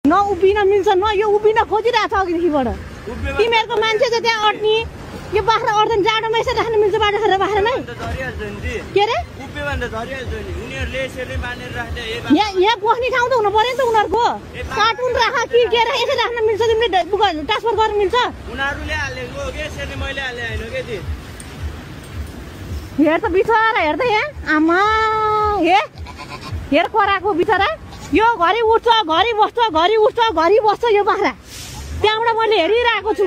न उभिन मिल्छ न यो उभिन खोजिरहेछ अघिदेखिबाट तिमीहरूको मान्छे चाहिँ त्यहाँ अट्ने यो बाख्रा अट्दैन जाडोमा यसरी राख्न मिल्छ बाटो खेर बाख्रामै के अरे यहाँ बस्ने ठाउँ त हुनु पर्यो नि त उनीहरूको कार्टुन राख कि के राख यसरी राख्न मिल्छ तिमीले ट्रान्सफर गर्न मिल्छ हेर त बिचरा हेर त यहाँ आमा हेर कराएको बिचरा यो घरि उठ्छ घरि बस्छ घरि उठ्छ घरि बस्छ यो बाख्रा त्यहाँबाट मैले हेरिरहेको छु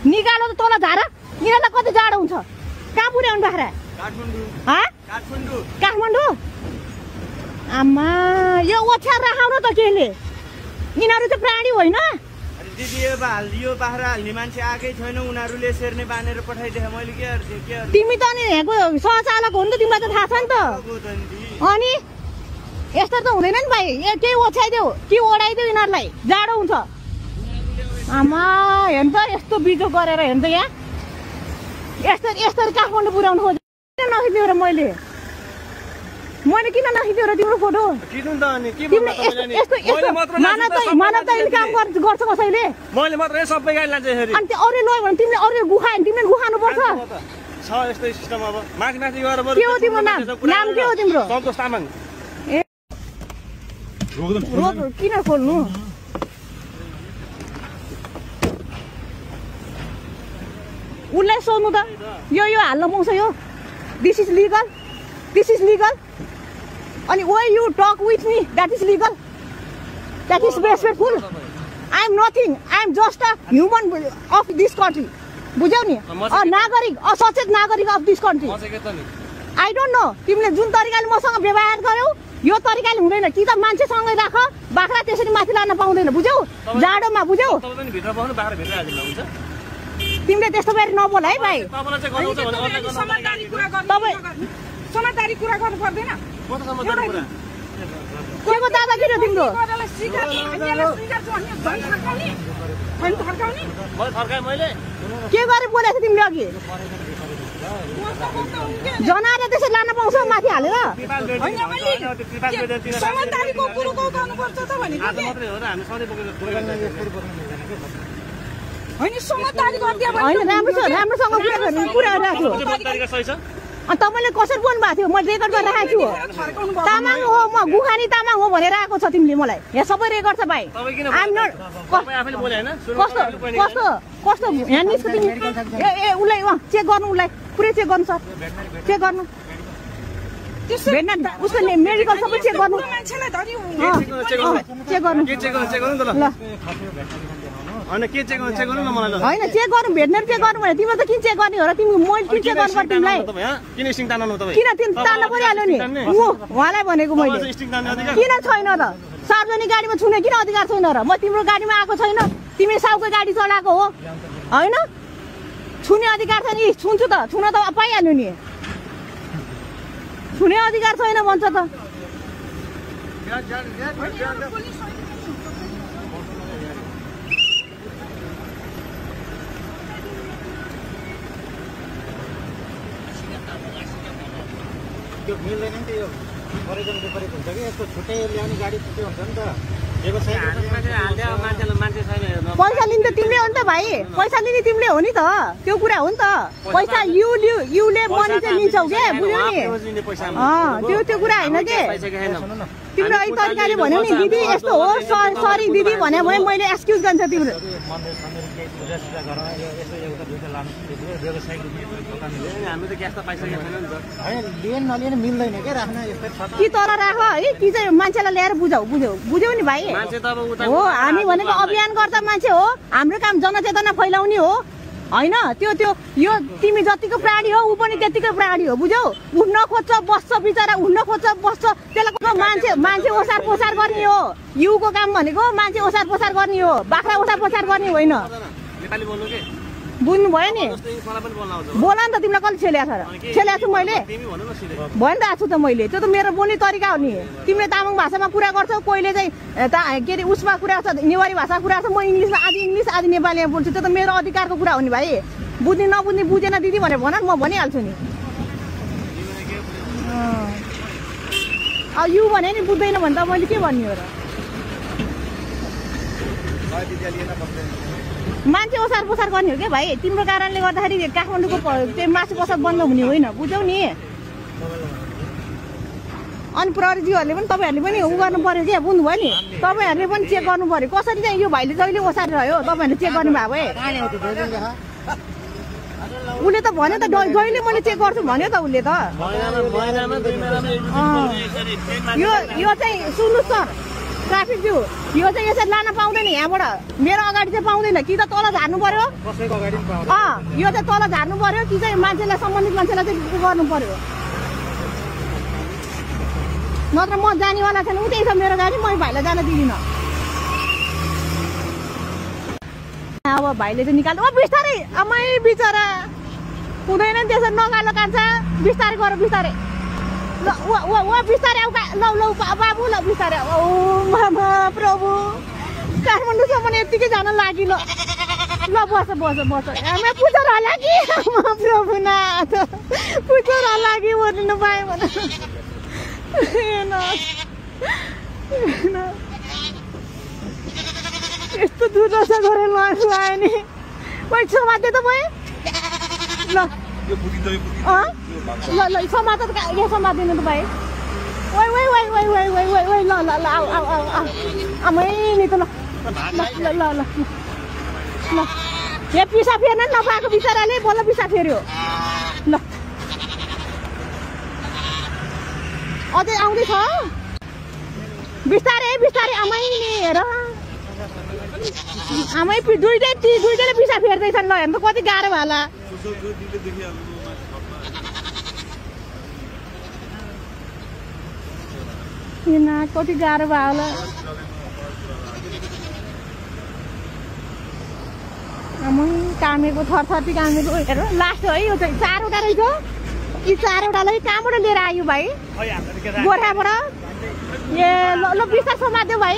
निकालो त तल झार यिनीहरूलाई कति जाडो हुन्छ कहाँ पुर्याउनु बाख्रा काठमाडौँ आमा यो ओछ्यार राखाउनु त केले यिनीहरू चाहिँ प्राणी होइन यो बाख्रा हाल्ने मान्छे आएकै छैन उनीहरूले सेर्ने बानेर पठाइदिए मैले के तिमी त नि यहाँको सहचालक हो नि त तिमीलाई त थाहा छ नि त अनि यस्तो त हुँदैन नि भाइ केही ओछ्याइदेऊ कि ओढाइदेऊ यिनीहरूलाई जाडो हुन्छ आमा हेर्नु त यस्तो बिजो गरेर हेर्नु त यहाँ यस्तो काठमाडौँ पुर्याउनु खोजेँ किन नखिच्यो र मैले किन नखिच्यो र तिम्रो फोटो मानवता काम गर्छ कसैले मैले मात्रै सबै गाडी लान्छ यसरी अनि अरू लग्यो भने तिमीले अरू गुखायो भने तिमीले गुखानु पर्छ छ यस्तै सिस्टम अब माथि माथि गएर के हो तिम्रो नाम के हो तिम्रो सन्तोष तामाङ ए रोड किन खोल्नु उसलाई सोध्नु त यो हाल्न पाउँछ यो दिस इज लिगल अनि way you talk with me that is legal that is respectful I am nothing I am just a human of this country बुझ्यौ नि नागरिक असचेत नागरिक of this country I don't know तिमीले जुन तरिकाले मसँग व्यवहार गर्यौ यो तरिकाले हुँदैन कि त मान्छेसँगै राख बाख्रा त्यसरी माथि लान पाउँदैन बुझ्यौ जाडोमा बुझ्यौ तिमीले त्यस्तो गरी नबोल है भाइ समझदारी कुरा गर्नु पर्दैन के को दादागिरी तिम्रो के गरे बोलेको तिमीले अघि जनाएर त्यसरी लान पाउँछ माथि हालेर समझदारीको कुरो गर्नुपर्छ त भनेको होइन समझदारी गरिदियो होइन राम्रोसँग कुरा राख्यो अनि तपाईँले कसरी बोल्नु भएको थियो मैले रेकर्ड गरेर राखेको छु तामाङ हो म गुखानी तामाङ हो भनेर आएको छ तिमीले मलाई यहाँ सबै रेकर्ड छ भाइ कस्तो यहाँ निस्क तिमी ए उसलाई चेक गर्नु उसलाई पुरै चेक गर्नु सर चेक गर्नु उसको मेडिकल सबै चेक गर्नु चेक गर्नु ल होइन के चेक गर्नु न मलाई होइन चेक गर्नु भेट्नेरी चेक गर्नु भने तिमीले त किन चेक गर्ने हो र तिमी मैले किन चेक गर्नु पर्छ तिमीलाई किन स्टिङ तान्नु तपाईँ किन तान्न परिहाल्यो नि उहाँलाई भनेको मैले किन छैन त सार्वजनिक गाडीमा छुने किन अधिकार छैन र म तिम्रो गाडीमा आएको छैन तिमी साउको गाडी चलाएको हो होइन छुने अधिकार छैन छुन्छु त छुन त पाइहाल्यो नि छुने अधिकार छैन भन्छ त त्यो मिल्दैन नि त यो परिजन विपरीत हुन्छ कि यस्तो छुट्टै ल्याउने गाडी छुट्टै हुन्छ नि त पैसा लिनु त तिमीले हो नि त भाइ पैसा लिने तिमीले हो नि त त्यो कुरा हो नि त पैसा युले मनी चाहिँ लिन्छौ के बुझ्यौ नि त्यो कुरा होइन के तिम्रो यही तरिकाले भन्यो नि दिदी यस्तो हो सरी दिदी भन्यो भने मैले एक्सक्युज गर्छ तिम्रो कि तर राख है कि चाहिँ मान्छेलाई ल्याएर बुझ्यौ नि भाइ हो हामी भनेको अभियान गर्दा मान्छे हो हाम्रो काम जनचेतना फैलाउने हो होइन त्यो यो तिमी जतिको प्राणी हो ऊ पनि त्यतिकै प्राणी हो बुझ्यौ उठ्न खोज्छ बस्छ बिचरा उठ्न खोज्छ बस्छ त्यसलाई मान्छे ओसार पोसार गर्ने हो युको काम भनेको मान्छे ओसार पोसार गर्ने हो बाख्रा ओसार पोसार गर्ने होइन बुझ्नु भयो नि बोला नि त तिमीलाई कसले छेल्याएको छ छु मैले भनिरहेको छु त मैले त्यो त मेरो बोल्ने तरिका हो नि तिमीले तामाङ भाषामा कुरा गर्छौ कोहीले चाहिँ के अरे उसमा कुरा गर्छ नेवारी भाषा कुरा गर्छ म इङ्ग्लिसमा आधी इङ्ग्लिस आधी नेपालीमा बोल्छु त्यो त मेरो अधिकारको कुरा हो नि भाइ बुझ्ने नबुझ्ने बुझेन दिदी भनेर भन म भनिहाल्छु नि अब यु भने नि बुझ्दैन भने त मैले के भन्ने हो र मान्छे ओसार पोसार गर्ने हो क्या भाइ तिम्रो कारणले गर्दाखेरि काठमाडौँको त्यो मासु पसल बन्द हुने होइन बुझ्यौ नि अनि प्रहरीज्यूहरूले पनि तपाईँहरूले पनि उ गर्नु पर्यो क्या बुझ्नुभयो नि तपाईँहरूले पनि चेक गर्नु पर्यो कसरी चाहिँ यो भाइले जहिले ओसारिरह्यो तपाईँहरूले चेक गर्नु भएको भए उसले त भन्यो त जहिले मैले चेक गर्छु भन्यो त उसले त यो चाहिँ सुन्नुहोस् सर ट्राफिक ज्यू यो चाहिँ यसरी लान पाउँदैन यहाँबाट मेरो अगाडि चाहिँ पाउँदैन कि त तल झार्नु पर्यो यो चाहिँ तल झार्नु पर्यो कि चाहिँ मान्छेलाई सम्बन्धित मान्छेलाई चाहिँ गर्नु पर्यो नत्र म जानेवाला छैन उतै छ मेरो गाडी म भाइलाई जान दिदिनँ अब भाइले चाहिँ निकाल्नु बिस्तारै अमै बिचरा हुँदैन नि त्यसरी नगालो कान्छ बिस्तारै गर बिस्तारै ल बिस्तारै आऊ लौ बाबु ल बिस्तारै ओ मामा प्रभु काठमाडौँसम्म यत्तिकै जान लागि ल बस आमा पुजर होला कि प्रभु नाथ पुजर होला कि भन्नु पाएँ भने यस्तो दुर्दशा गरेर लायो नि वही समाते त भयो ल ल समात यो समातिनु त भयो वै ल आऊ आमै नि त ल यहाँ पिसा फेर्न नपाएको बिचराले बल्ल पिसा फेर्यो ल अझै आउँदैछ बिस्तारै आमै नि हेर आमै दुइटैले पिसा फेर्दैछन् ल हेर्नु कति गाह्रो होला कति गाह्रो भयो होला आमै कामेको थरथरी कामेको हेर लास्ट है यो चाहिँ 4वटा रहेछ यी 4वटालाई कहाँबाट लिएर आयो भाइ गोर्खाबाट ए ल बिस्तार समात्यो भाइ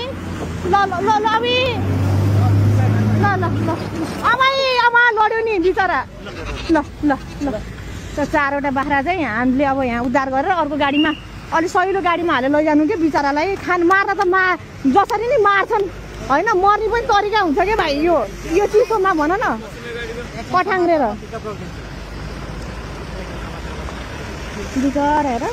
ल अबि ल आमा लड्यो नि बिचरा ल त्यो 4वटा बाख्रा चाहिँ हामीले अब यहाँ उद्धार गरेर अर्को गाडीमा अलि सहिलो गाडीमा हालेर लैजानु क्या बिचरालाई मार्न त जसरी नै मार्छन् होइन मर्ने पनि तरिका हुन्छ क्या भाइ यो चिसोमा भन न पठाङ्ग्रेर बिचरा हेर